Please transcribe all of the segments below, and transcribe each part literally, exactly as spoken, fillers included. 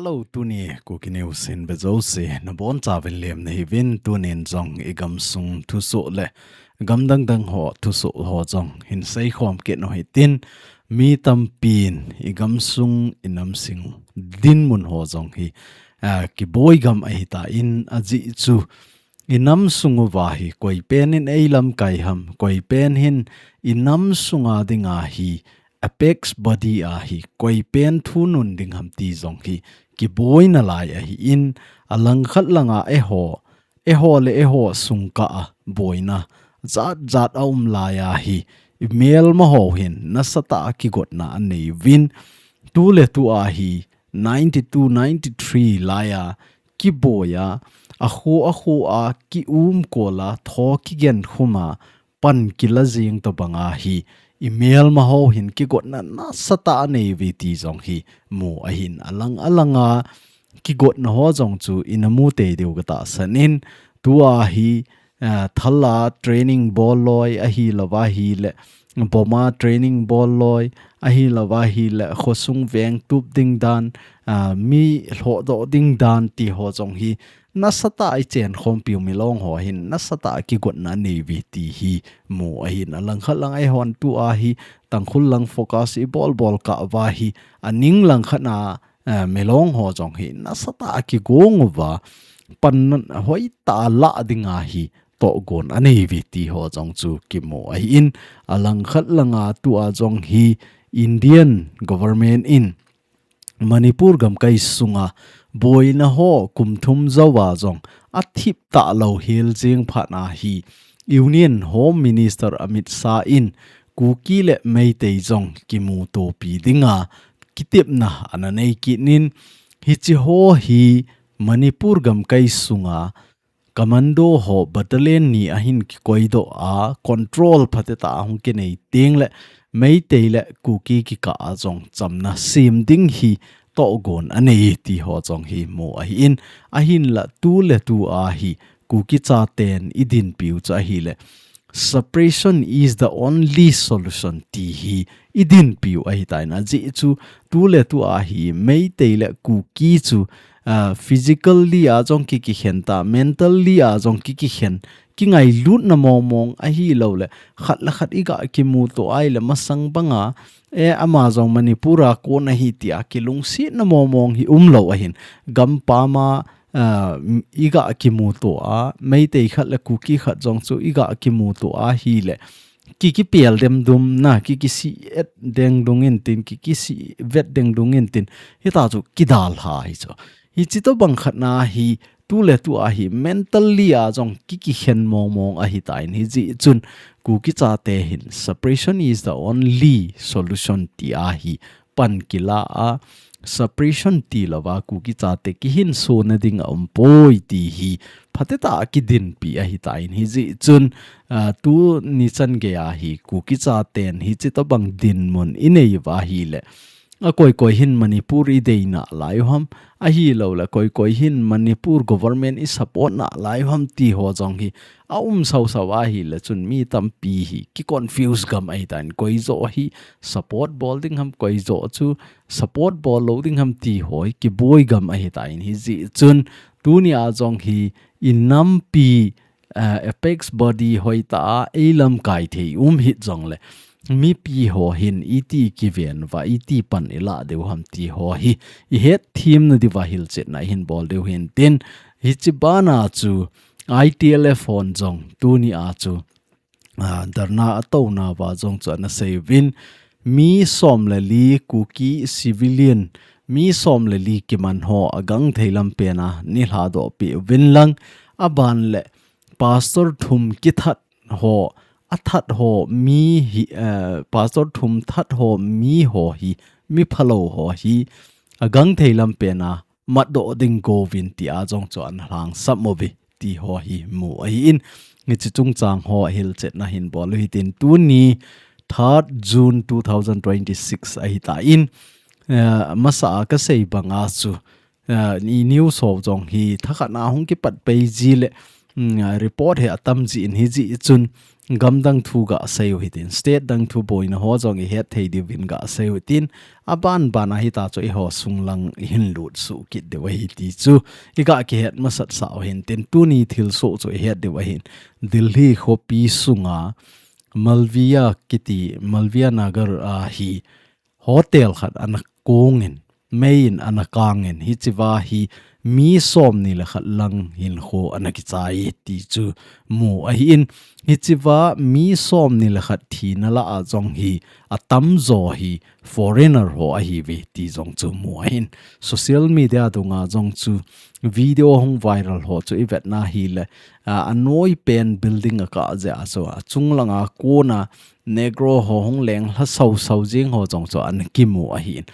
Hello, tuni Kuki News hin vejouse nabonchauvin lemna hiuvin, tunin jong igamsung thusoh le gamdang dang ho thusoh ho jong hin seikhom kit u hitin, mi tampin igamsung inamsung dinmun ho jong hi, ah, kiboi gam ahitan, ajeh chu inamsung uva hi koipen in eilamkai ham, koipen hin inamsunga dinga hi apex body a hi koipen thunun ding ham ti jong hi kiboina lai ahin, alangkhat langa eiho, eiho le eiho sungkah a boina jat jat aum lai ahi, imelma ho hin nasatah a kigotna aneiuvin, tuletu a hi ninety-two ninety-three laiya kiboiya, akho akho a kiumkol a, tho kigenkhum a, pan kila jing tobanga hi imelma ho hin kigotna nasatah a aneiuve ti jong hi mu ahin, alang alanga kigotna ho jong chu inamu tei diu katahsan in, tua hi, ah, thala training bol loi ahilouva ahile, bomb a training bol loi ahilouva ahile, khosung veng tup ding dan, ah, mi lhohdoh ding dan ti ho jong hi nasatah a ichenkhompiu milong ho hin nasatah a kigotna aneiuve ti hi mu ahin, alangkhat lang eihon tua hi Tangkhul lang focus ibol bol kah uva hi aning langkhat na, eh, milong ho jong hi nasatah a kigong uva, pan hoitah a lah dinga hi tohgon aneiuve ti ho jong chu kimu ahin, alangkhat langa tua jong hi Indian government in Manipur gamkai sunga boina ho kum thum jouva jong athip talou hel jing phat na hi Union Home Minister Amit Shah in Kuki le Meitei jong kimutopi dinga kitepna ananei kit in, hiche ho hi Manipur gamkai sunga commando ho battalion ni ahin kikoidoh a, control phatecha ahung kinei teng le Meitei le Kuki kikah a jong chamna sem ding hi tohgon anei ti ho jong hi mu ahin, ahinla tuletu a hi Kuki chaten idinpiu chu ahile, separation is the only solution ti hi idinpiu ahitan, ajeh chu tuletu a hi Meitei le Kuki chu, ah, physically a jong kikikhen ta, mentally a jong kikikhen, kingailutna mong mong ahilouleh khat le khat iga kimuto ahile masang banga, eh, ama jong Manipur a kon ahi tia kilungsetna mong mong hi umlou ahin, gampam a, ah, iga kimuto a, Meitei khat le Kuki khat jong chu iga kimuto ahile, ki, kipel dem dum na, ki, kisi et deng dung intin, ki, kisi vet deng dung intin, hita chu kidalha hi chu. Hiche tobang khat na hi tuletu a hi mentally a jong ki, kikhen mong mong ahitan, hijeh chun Kuki chate hin separation is the only solution tia hi pan kila a, separation tilouva Kuki chate kihinsona ding aumpoi ti hi phatecha a kidinpi ahitan, hijeh chun, ah, tuni chan geiya hi Kuki chaten hiche tobang dinmun inei uva ahile, akoi koi hin Manipur idei nalai u ham, ahilouleh koi koi hin Manipur government isupport nalai u ham ti ho jong hi aum sau sau ahile chun mi tampi hi kiconfuse gam ahitan, koi joh hi support bol ding ham, koi joh chu support bol lou ding ham ti ho hi kiboi gam ahitan, hijeh chun tuni a jong hi inampi, eh, apex body hoitah a eilamkai thei um hih jongle, mipi ho hin iti kiven uva, iti pan ilah diu ham ti ho hi ihetthemna diuva hilchetna ihin bol diu hintin, hiche bana chu I T L F hon jong tuni a chu, ah, dharna atouna uva jong chu ana seiuvin, mi som le li Kuki civilian, mi som le li kiman ho agangthei lampen a neilhadoh peh uvin lang, aban le pastor thum kithat ho, athat ho mi hi, eh, pastor thum that ho mi ho hi, mi phalou ho hi, agangthei lampen a matdoh ding gouvin tia jong chu ana lhangsap uve ti ho hi mu ahin, hiche chungchang ho hilchetna hin bol u hitin, tuni third June two thousand twenty-six ahitan, eh, masa a kasei banga chu, eh, i news ho jong hi thakhat na hung kipat pei ji le mm, report hi atam jin hijeh chun gamdang thu gasei u hitin, state dang thu boina ho jong ihet thei diuvin gasei u hitin, aban ban a hita chu eiho sunglang ihin lut suh kit diu ahi ti chu iga kihet masat sah u hintin, tuni thilsoh chu ihet diu ahin. Delhi khopi sunga Malviya kiti, Malviya Nagar a hi hotel khat ana kongin, meiyin ana kangin, hichea hi mi somni le khat lang hinkho ana kichai ti chu mu ahin, hichea mi somni le khat thina lah a jong hi atamjo hi foreigner ho ahiuve ti jong chu mu ahin. Social media dunga jong chu video hung viral ho chu ivetna hile, a, anoi pen building akah jeh a chu achung langa kona Negro ho hung lenglha sau sau jing ho jong chu ana kimu ahin.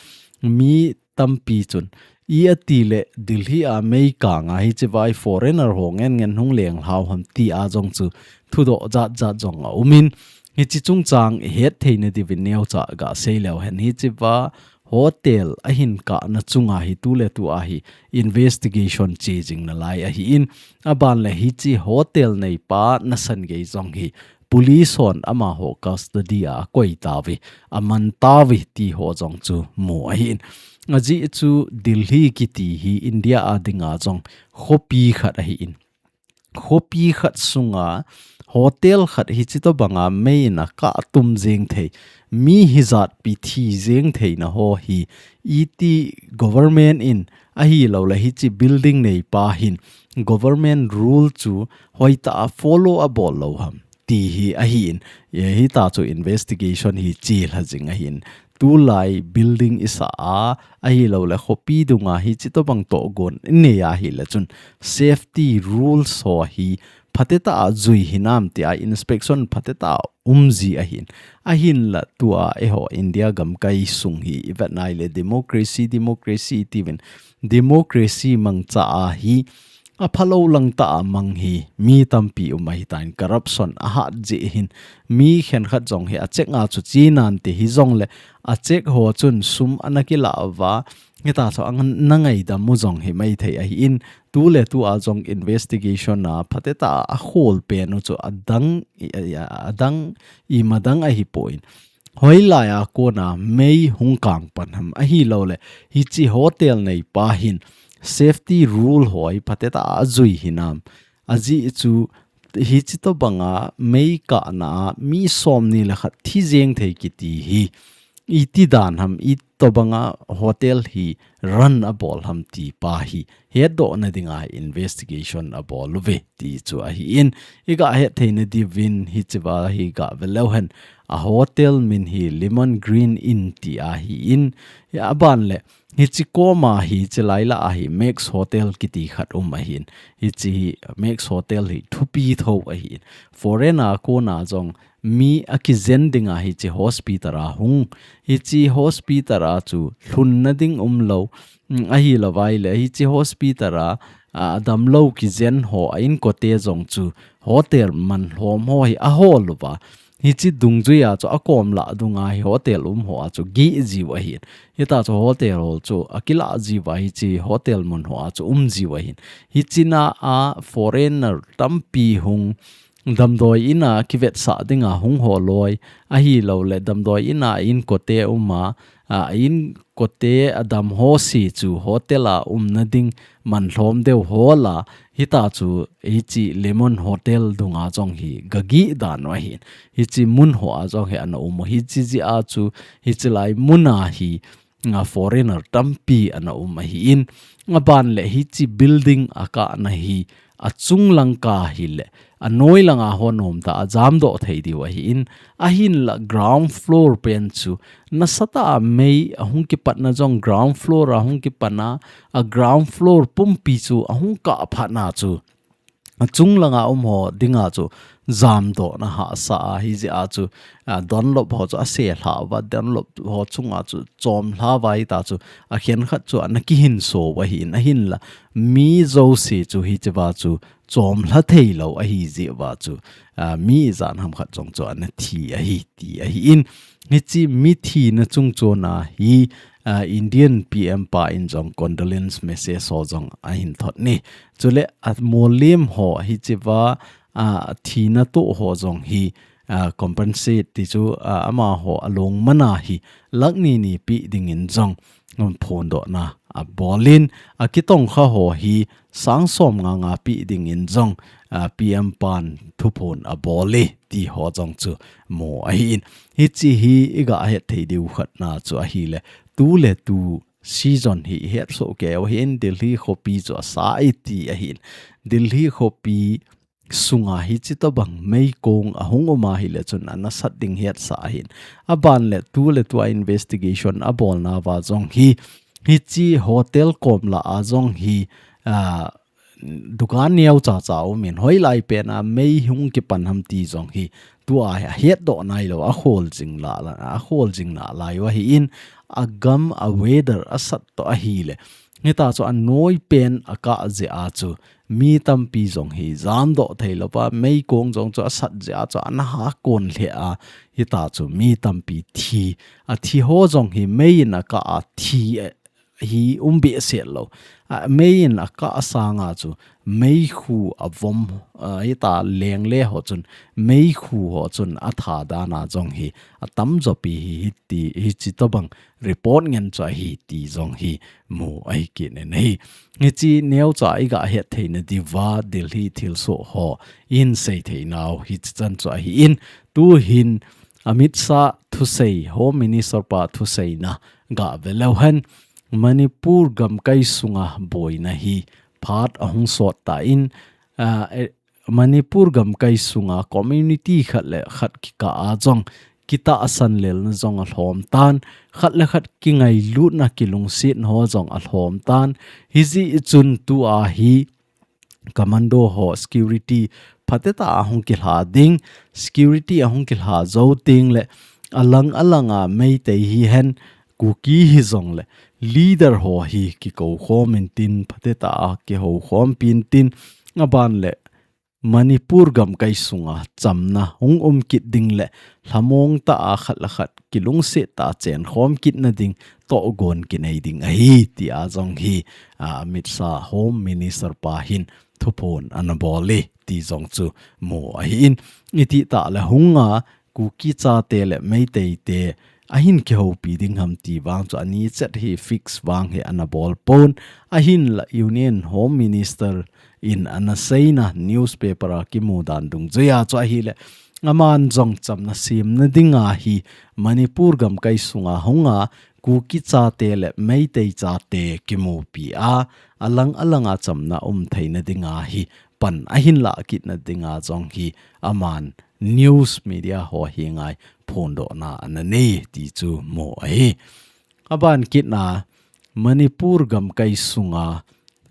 Mi tampi chun, i ati le Delhi a mei kanga hichea hi foreigner ho ngen ngen hung lenglhau ham tia jong chu thudoh jat jat jong aumin, hiche chungchang ihet theina diuvin neocha gasei leu hen, hichea hotel ahin kahna chunga hi tuletua hi investigation che jing nalai ahin, aban le hiche hotel neipa nasan gei jong hi police hon amaho custody a akoi tauve, aman tauve ti ho jong chu mu ahin. Ajeh chu Delhi kiti hi India a dinga jong khopi khat ahin, khopi khat sunga hotel khat hiche tobanga meiyin akah tum jeng thei, mi hijat pi thi jeng theina ho hi iti government in ahilou le hiche building neipa hin government rule chu hoitah a follow abol lou ham ti hi ahin, hita chu investigation hi chelha jing ahin. Tulai building isah a, ahilou le khopi dunga hiche tobang tohgon inei ahile chun safety rules ho hi phatetah a jui hinam tia inspection phatetah a um ji ahin. Ahinla tua eiho India gamkai sung hi ivet nai le democracy, democracy tiuvin, democracy mangcha a hi aphalou langtah a mang hi mi tampi um ahitan, corruption ahat jeh hin mi khenkhat jong hi acheck a chu che nante hijongle acheck ho chun sum ana kilah uva, hita chu ana ngaidam u jong hi maithei ahin, tuletua jong investigation a phatetah a akhol pen u chu adang, adang, ima dang ahipon, hoilai a kona mei hung kang pan ham ahilou le hiche hotel neipa hin safety rule ho hi phatetah a ajui hinam, ajeh chu hiche tobanga mei kahna a mi somni le khat thi jeng thei kiti hi iti dan ham, itobanga hotel hi run abol ham ti pa hi hetdohna dinga investigation abol uve ti chu ahin, iga het theina diuvin hichea hi gave leu hen, a hotel min hi Lemon Green Inn ti ahin, aban le hiche koma hi chelai lah a hi Max Hotel kiti khat um ahin, hiche hi Max Hotel hi thupi tho ahin, foreign a kona jong mi akijen dinga hiche hospital a hung, hiche hospital a chu lhunna ding umlou, mm, ahilou vai le hiche hospital a, a, adamlou kijen ho a inkote jong chu hotel man lhom ho hi ahol uva, hiche dungjui a chu akom lah dunga hi hotel um ho a chu gih jiu ahin, hita chu hotel ho chu akilah jiuva hiche hotel mun ho a chu um jiu ahin, hiche na a foreigner tampi hung damdoi in a kivetsah dinga hung ho loi, ahilou le damdoi in a inkote um a, a inkote adam ho si chu hotel a umna ding man lhom deu hol a, hita chu hiche Lemon Hotel dunga jong hi gagih dan u ahin, hiche mun ho a jong hi ana um u, hiche jeh a chu hiche lai mun a hi a foreigner tampi ana um ahin, aban le hiche building akahna hi achung lang kah hile anoi langa ho nomtah a jamdoh thei diu ahin, ahinla ground floor pen chu nasatah a mei ahung kipatna jong ground floor a hung kipatna, a ground floor pumpi chu ahung kah phatna chu achung langa um ho dinga chu jamdohna hahsa a, hijeh a chu, a, Dunlop ho chu ase lha uva, Dunlop ho chunga chu chom lha uva hita chu akhenkhat chu ana kihinso u ahin, ahinla mi jouse chu hichea chu chom lha theilou ahi jeh uva chu, a, mi ijat ham khat jong chu ana thi ahi ti ahin, hiche mi thina chungchon a hi ah, Indian P M pa in jong condolence message ho jong ahin thot in. Chule amolem ho hichea, ah, thina toh ho jong hi, ah, compensate ti chu, ah, amaho alongmana hi lakh ni ni pe dingin jong, um, phondohna abol in, akitongkha ho hi sang som nga nga pe dingin jong, ah, P M pan thuphon abol e ti ho jong chu mu ahin. Hiche hi iga het thei diu khatna chu ahile, tuletu season hi ihet soh kei uva hin Delhi khopi chu asa e ti ahin. Delhi khopi sunga hiche tobang meikong ahung um ahile chun ana sat ding hetsah ahin. Aban le tuletu a investigation abolna uva jong hi, hiche hotel kom lah a jong hi, ah, dukan neocha cha um in, hoilai pen a mei hung kipan ham ti jong hi tua hi ahetdoh nailou, akhol jing lah, akhol jing nalai uva ahin, agam a weather asat toh ahile, hitia chu anoi pen akah jeh a chu mi tampi jong hi jamdoh thei louva, meikong jong chu asat jeh a chu ana hakon lheh a, hitia chu mi tampi thi, athi ho jong hi mei in akah a thi, eh, hi um behseh lou. Ah, mei in akah sanga chu meikhu avom, ah, hitia lengle ho chun, meikhu ho chun atha dan a jong hi atamjo pi hi, hiti, hiche tobang report ngen chu ahi ti jong hi mu ahi kit in ahi. Hiche neocha iga het theina diuva Delhi thilsoh ho ihin sei theinau hiche chan chu ahin, tuhin Amit Shah thusei, Home Minister pa thuseina ga ve leu hen, Manipur gamkai sunga boina hi phat ahung sot tan, ah, eh, Manipur gamkai sunga community khat le khat kikah a jong kitahsan lelna jong alhom tan, khat le khat kingailutna kilungsetna ho jong alhom tan, hijeh chun tua hi commando ho security phatecha ahung kilha ding, security ahung kilha jou teng le alang alang a Meitei hihen, Kuki hijong le leader ho hi kikou khom intin, phatecha a kihou khompi intin, aban le Manipur gamkai sunga chamna hung um kit ding le lhamong tah a khat le khat kilungset tah a chen khom kitna ding tohgon kinei ding ahi, tia jong hi, ah, Amit Shah Home Minister pa hin thuphon ana bol e ti jong chu mu ahin, itih tah le hunga Kuki chate le Meitei te ahin kihoupi ding ham ti vang chu ani chet hi fix vang hi ana bol pon, ahinla Union Home Minister in ana seina newspaper a kimu dan dungjuia chu ahile, aman jong chamna semna dinga hi Manipur gamkai sunga hunga Kuki chate le Meitei chate kimupi a, alang alanga chamna um theina dinga hi pan ahin lah kitna dinga jong hi aman news media ho henga phondohna ana nei ti chu mu ahi. Aban kitna Manipur gamkai sunga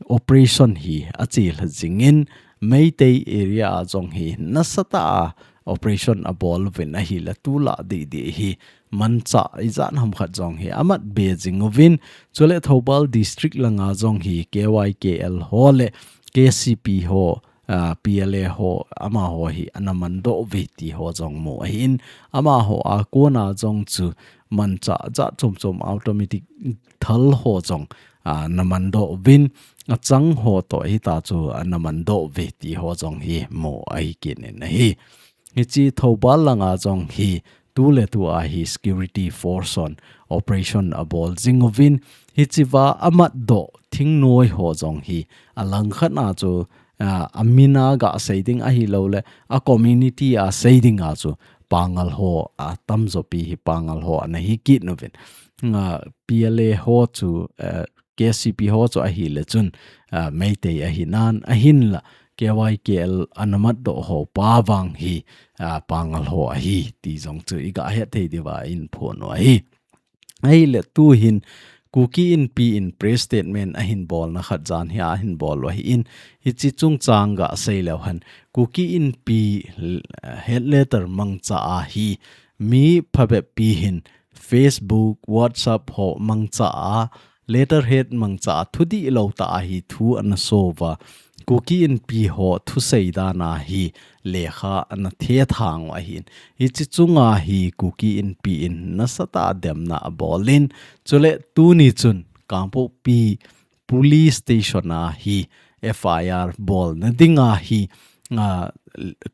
operation hi achelha jingin Meitei area a jong hi nasatah a operation abol uvin ahile tulai didi hi manchah ijat ham khat jong hi amat be jing uvin, chule Thoubal district langa jong hi K Y K L ho le K C P ho, ah, P L A ho, amaho hi ana mandoh uve ti ho jong mu ahin, amaho a kona jong chu manchah jat chom chom automatic thal ho jong, ah, ana mandoh uvin, achang ho toh hitia chu ana mandoh uve ti ho jong hi mu ahi kit in ahi. Hiche Thoubal langa jong hi tuletu a hi security force hon operation abol jing uvin, hichea amatdoh thingnoi ho jong hi alang khat a chu, ah, amin a ga sei ding ahilou le, a community a sei ding a chu Pangal ho atamjo pi hi Pangal ho ana hi kit uvin. Ah, P L A ho chu, eh, K C P ho chu ahile chun, ah, Meitei ahi nan ahinla, K Y K L ana matdoh ho pa vang hi, ah, Pangal ho ahi ti jong chu iga het thei diuva in phon u ahi. Ahile tuhin Kuki Inpi in press statement ahin bolna khat jan hi ahin bol u ahin, hiche chungchang ga sei leu hen, Kuki Inpi, eh, head letter mangcha a hi mi phabep pi hin Facebook, WhatsApp ho mangcha a, letterhead mangcha a, thudihlou tah a hi thu ana so uva, Kuki Inpi ho thusei dan a hi lekha ana thethang u ahin. Hiche chunga hi Kuki Inpi in nasatah a demna abol in, chule tuni chun Kangpokpi Police Station a hi F I R bolna dinga hi, ah,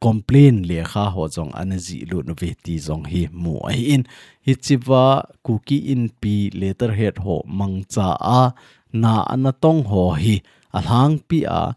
complaint lekha ho jong ana jih lut uve ti jong hi mu ahin. Hichea Kuki Inpi letterhead ho mangcha a na ana tong ho hi alhangpi a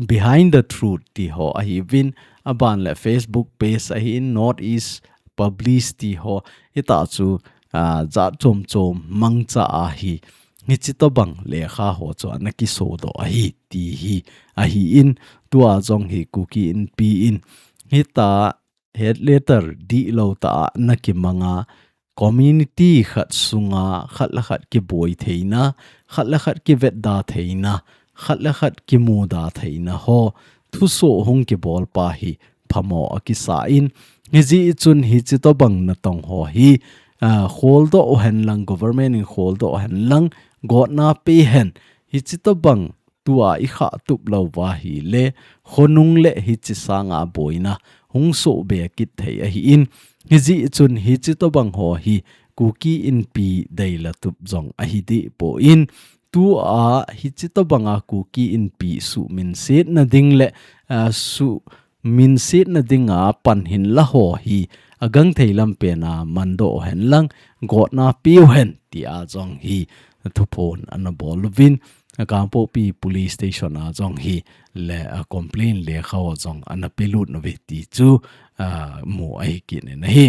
Behind the Truth ti ho ahiuvin, aban le Facebook page ahin, North East Publish ti ho, hita chu, ah, jat chom chom mangcha a hi, hiche tobang lekha ho chu ana kisodoh ahi ti hi ahin, tua jong hi Kuki Inpi in hita head letter dihlou tah a ana kimang a, community khat sunga khat le khat kiboi theina, khat le khat kivetda theina, khat le khat kimuda theina ho thusoh hung kibol pa hi phamo akisa in, hijeh chun hiche tobang natong ho hi, ah, kholdoh uhen lang, government in kholdoh uhen lang, gotna peuhen, hiche tobang tua ikhahtup lou uva ahile, khonung le hiche sanga boina hung sohbe kit thei ahin, hijeh chun hiche tobang ho hi Kuki Inpi deilatup jong ahi dehpoi, tua hiche tobanga Kuki Inpi suhminsetna ding le, ah, suhminsetna dinga pan hinla ho hi agangthei lampen a mandoh uhen lang, gotna peuhen tia jong hi thuphon ana bol uvin, Kangpokpi Police Station a jong hi le, ah, complaint lekha ho jong ana pelut uve ti chu, ah, mu ahi kit in ahi.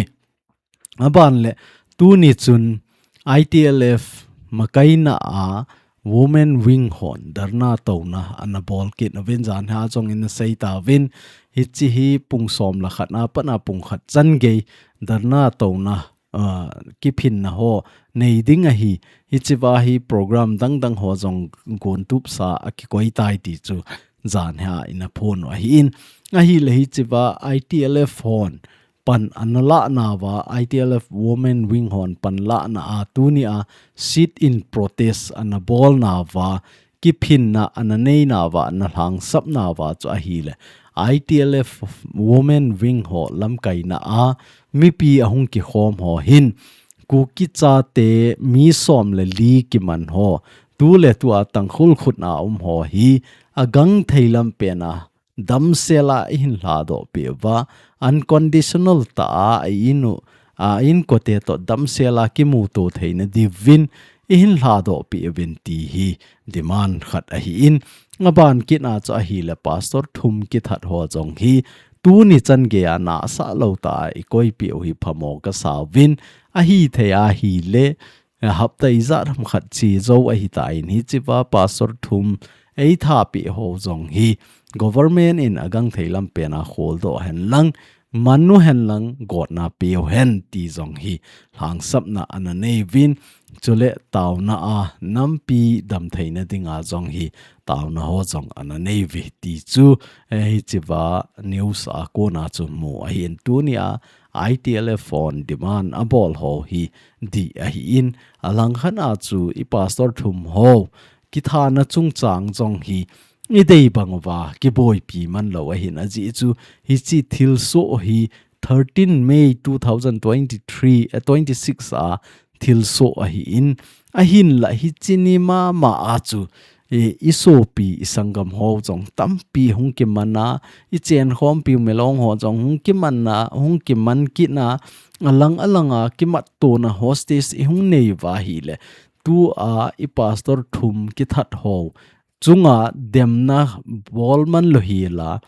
Aban le tuni chun I T L F makaina a Women Wing hon dharna touna ana bol kit uvin, janhi a jong ina sei tauvin, hiche hi pung som le khat a pat a pung khat chan gei dharna touna, ah, kiphinna ho nei ding ahi, hichea hi program dang dang ho jong gontupsa a kikoi tai ti chu janhi a ina phon u ahin, ahile hichea I T L F hon pan ana lah nauva, I T L F Women Wing hon pan lah na a tuni a sit-in protest ana bol nauva, kiphinna ana nei nauva, ana lhangsap nauva chu ahile, I T L F Women Wing ho lamkaina a mipi ahung kikhom ho hin, Kuki chate mi som le li kiman ho, tu le tua Tangkhul khut a um ho hi agangthei lampen a damsel a ihin lhadoh peh uva, unconditional tah a, a in u, a inkote toh damsel a kimuto theina diuvin ihin lhadoh peh uvin ti hi demand khat ahin, aban kit a chu ahile Pastor thum kithat ho jong hi tuni chan gei a nahsah lou tah a ikoi peh u hi phamo kasa uvin, ahithei ahile, hapta ijat ham khat che jou ahitan, hichea Pastor thum eithat peh ho jong hi government in agangthei lampen a kholdoh hen lang, man uhen lang, gotna peuhen ti jong hi lhangsapna ana nei uvin, chule taona a nampi damtheina dinga jong hi taona ho jong ana nei uve ti chu, eh, hichea news a kona chu mu ahin, tuni a I T L F hon demand abol ho hi dih ahin, alangkhat a chu i Pastor thum ho kithana chungchang jong hi idei bang uva kiboipi man lou ahin, ajeh chu hiche thilsoh hi thirteen May two thousand twenty-three, eh, twenty-six a thilsoh ahin, ahinla hiche ni mama a chu, eh, isopi isanggam ho jong tampi hung kiman a, ichenkhompi u milong ho jong hung kiman a, hung kiman kit a, alang alang a kimattona hostage ihung nei uva ahile, tua i Pastor thum kithat ho chunga demna bol man lou hela,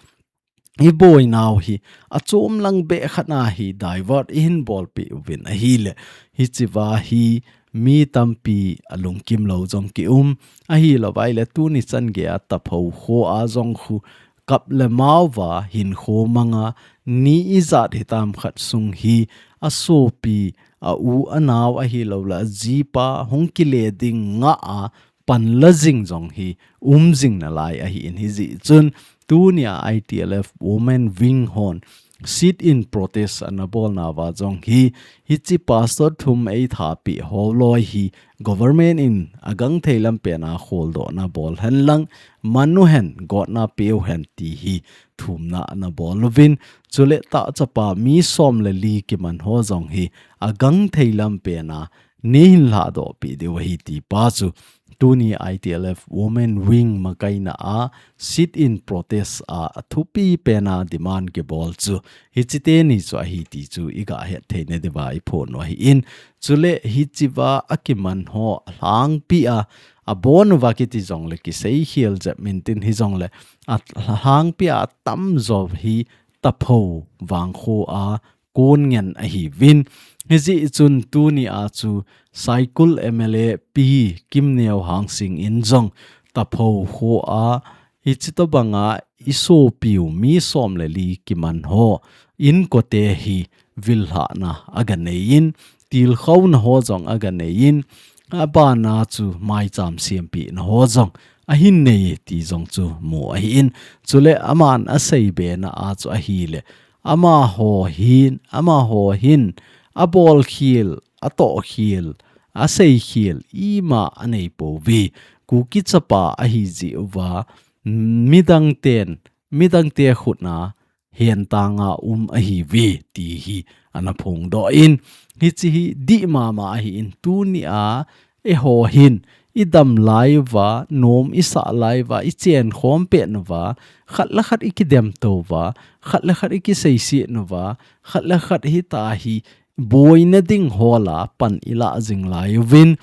iboinau hi achom lang beh khat a hi divert ihin bolpeh uvin ahile, hichea hi mi tampi alungkim lou jong kium, ahilouva ahile tuni chan gei a Taphou kho a jong khu kap le mao va hinkho mang a, ni ijat hitam khat sung hi asopi, a u anao ahilouleh ajipa hung kile ding ngah a panla jing jong hi um jing nalai ahin, hijeh chun tuni a I T L F Women Wing hon sit-in protest ana bolna uva jong hi, hiche pastor thum eithapi ho loi hi government in agangthei lampen a kholdohna bol hen lang, man uhen, gotna peu hen ti hi thumna ana bol uvin, chule tahchapa mi som le li kiman ho jong hi agangthei lampen a neihin lhadohpi diu ahi ti pa chu tuni I T L F Women Wing makaina a sit-in protest a athupi pen a demand kibol chu hiche teni chu ahi ti chu iga hetthei nadiuva iphon u ahin, chule hichea akiman ho alhangpi a abon uva kiti jongle kiseikhel jep intin hijongle alhangpi a atamjo hi Taphou vangkho a kon ngen ahiuvin. Hijeh chun tuni a chu Saikul M L A Pi Kimneo Hangsing in jong Taphou kho a hiche tobanga isopiu mi som le li kiman ho inkote hi villhahna aganei in, tilkhouna ho jong aganei in, abana chu maicham sempina ho jong ahin nei ti jong chu mu ahin, chule aman asei bena a chu ahile, amaho hin, amaho hin, abolkhel, atohkhel, aseikhel, ima anei pouve. Kuki chapa ahi jeh uva, midang ten, midang te khutna, hentanga um ahiuve, ti hi ana phongdoh in, hiche hi dih mama ahin, tuni a, eiho hin, idam lai uva, nom isah lai uva, ichenkhom pet uva, khat le khat ikidem tou uva, khat le khat ikiseiset uva, khat le khat hita hi, boina ding hola pan ilah jing lai uvin,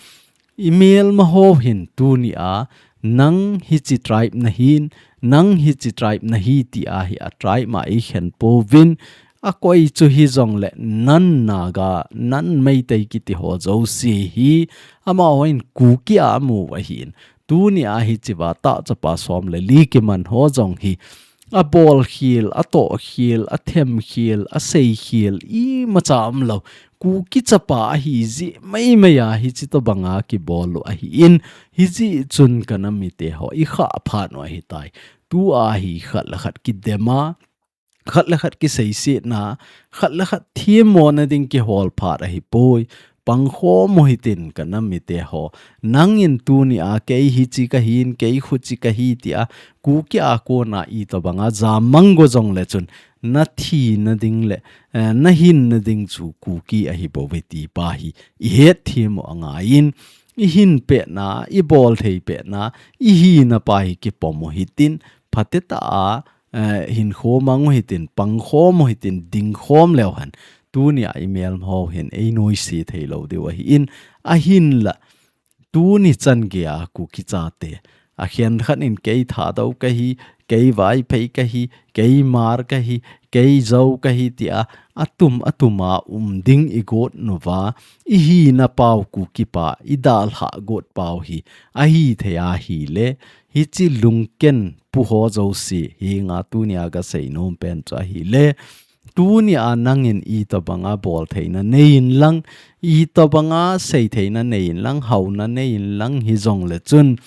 imelma ho hin tuni a, nang hiche tribe nahin, nang hiche tribe nahi ti a hi a tribe ma eikhen pouvin, akoi chu hijongle nang Naga, nang Meitei kiti ho jouse hi, amaho hin Kuki a amu ahin, tuni a hichea tahchapa som le li kiman ho jong hi, abolkhel, atohkhel, athemkhel, aseikhel, imacha umlou. Kuki chapa ahi jeh maimai a hiche tobanga kibol u ahin, hijeh chun kanam mite ho, ikhah phat u ahitai. Tua hi khat le khat kidem a, khat le khat kiseisetna, khat le khat themmona ding kihol phat ahipoi. Pangkhom u hitin kanam mite ho. Nangin tuni a kei hiche kahin, kei khuche kahi tia, Kuki a kona itobanga jammang go jongle chun, nathina ding le, eh, nahinna ding chu Kuki ahibouve ti pa hi, ihetthem u angaiyin, ihin petna, ibolthei petna, ihina pa hi kipom u hitin, phatetah a, eh, hinkho mang u hitin, pangkhom u hitin, dingkhom leu hen. Tuni a imelma ho hin, einoise theilou diu ahin, ahinla, tuni chan geiya Kuki chate, akhen khat in kei Thadou kahi, kei Vaiphei kahi, kei Hmar kahi, kei Zou kahi tia, atum atum a um ding igot uva, ihina pau Kuki pa, idalhah got pau hi, ahithei ahile, hiche lungken pu ho jouse, hinga tuni a kasei nom pen chu ahile, tuni a nangin itobanga boltheina neiyin lang, itobanga seitheina neiyin lang, hauna neiyin lang hijongle chun,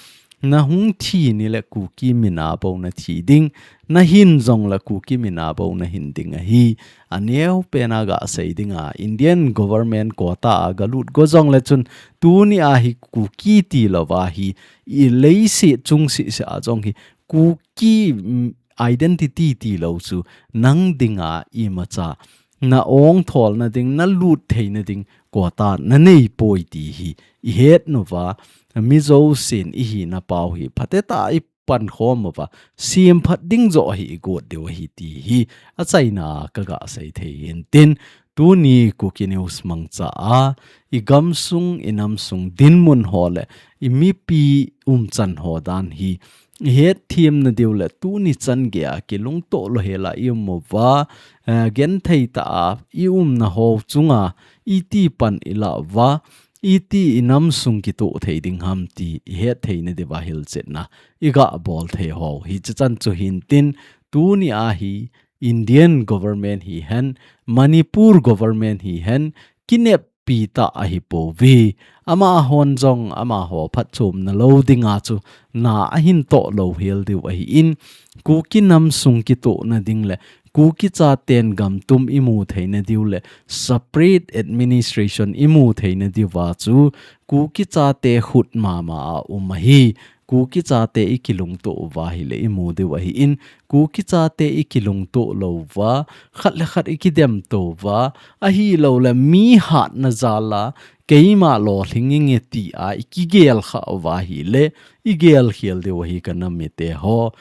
nahung thi nile Kuki mina bou nathi ding, nahin jongle Kuki mina bou nahin ding ahi, aneo pena gasei dinga, Indian government quota a galut go jongle chun, tuni a hi Kuki tilouva hi, ileiset chungset seh a jong hi, Kuki, mm, identity tilou chu, nang dinga imacha, na ongtholna ding, nalut theina ding, quota naneipoi ti hi, ihet uva, mi jousen ihina pau hi, phatetah a ipankhom uva, semphat ding joh hi igot diu ahi ti hi, achaina kagasei thei hintin, tuni Kuki News mangcha a, igamsung, inamsung, dinmun ho le, imipi umchan ho dan hi, ihetthem nadiu le, tuni chan geiya, kilungtoh louhela ium uva, eh, gentheitah a, iumna ho chunga, iti pan ilah uva, iti inamsung kitoh thei ding ham ti, ihetthei nadiuva hilchetna, igabol thei ho, hiche chan chu hintin, tuni a hi, Indian government hihen, Manipur government hihen, kineppi tah ahipouve. Amahon jong, amaho phatchomna lou dinga chu, na ahin toh louhel diu ahin, Kuki namsung kitohna ding le, Kuki chaten gamtum imu theina diu le separate administration imu theina diuva chu Kuki chate khut mama a um ahi. Kuki chate ikilungto uva ahile imu diu ahin, Kuki chate ikilungto louva, khat le khat ikidemto uva, ahilou le mi hatna jal a keima lolhing inge tia ikigel kha uva ahile, igel khel diu ahi ka nam mite ho.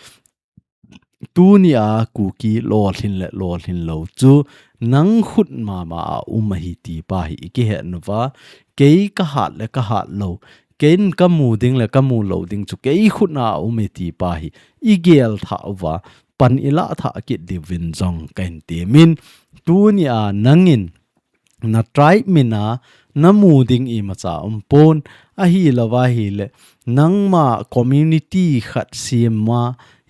Tunia Kuki lolhin le lolhin lou chu nang khut mama a um ahi ti pa hi ikihet uva, kei kahat le kahat lou, kei kamu ding le kamu lou ding chu kei khut a um e ti pa hi igel tha uva, pan ilah tha kit diuvin jong kahin temin, tunia nangin na tribe min a namu ding imacha umpon, ahilou va ahile nangma community khat sem a,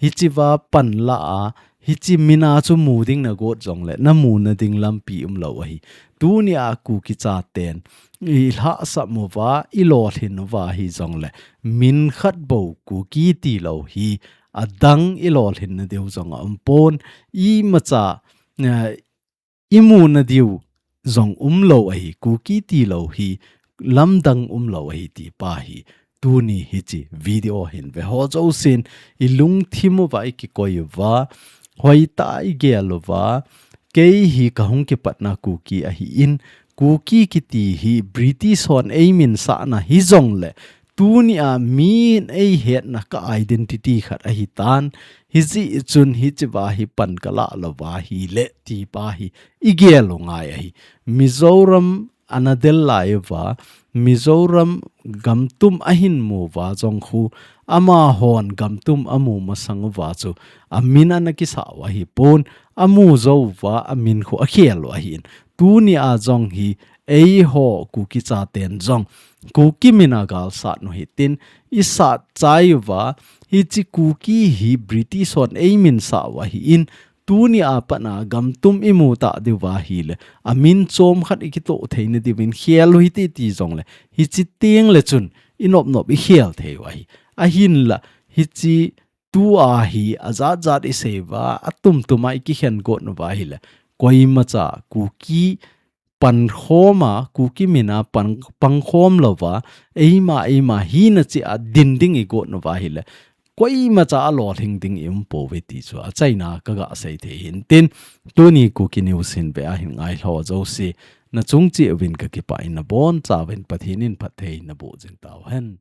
hichea panla a, hiche min a chu mu ding nagot jongle namu nading lampi umlou ahi. Tunia Kuki chaten ilhahsam uva, ilolhin uva hijongle min khat bou Kuki tilou hi adang ilolhin nadiu jong aumpon, imacha, eh, imu nadiu jong umlou ahi, Kuki tilou hi lamdang umlou ahi ti pa hi tuni hiche video hin veho jousen ilungthim uva ikikoi uva, hoitah a igel uva, kei hi kahung kipatna Kuki ahin, Kuki kiti hi British hon eiminsahna hijongle, tunia min eihetna ka identity khat ahitan, hijeh chun hichea hi pan kalah louva ahile ti pa hi igel u ngai ahi. Mizoram ana del lai uva, Mizoram gamtum ahin mu uva jong khu, amahon gamtum amu masang uva chu amin ana kisah u ahipon, amu jou uva amin khu akhel u ahin. Tunia jong hi eiho Kuki chaten jong Kuki min a gal sat u hitin, isat chai uva, hiche Kuki hi British hon eiminsah u ahin, tunia pat a gamtum imu ta diuva ahile, amin chom khat ikitoh theina diuvin khel u hite ti jongle, hiche tengle chun inop nop ikhel thei u ahi. Ahinla, hiche tua hi ajat jat isei uva, atum tum a ikikhen got uva ahile, koimacha Kuki pankhom a, Kuki min a pan, pangkhom louva, eima, eima hina cheh a din ding igot uva ahile, koimacha alolhing ding ium pouve ti chu achaina kaga sei thei hintin, tuni Kuki News hin ve a hin ngai lou jouse, nachung cheh uvin kakipah in, nabonchauvin Pathen in phatthei naboh jing tauhen.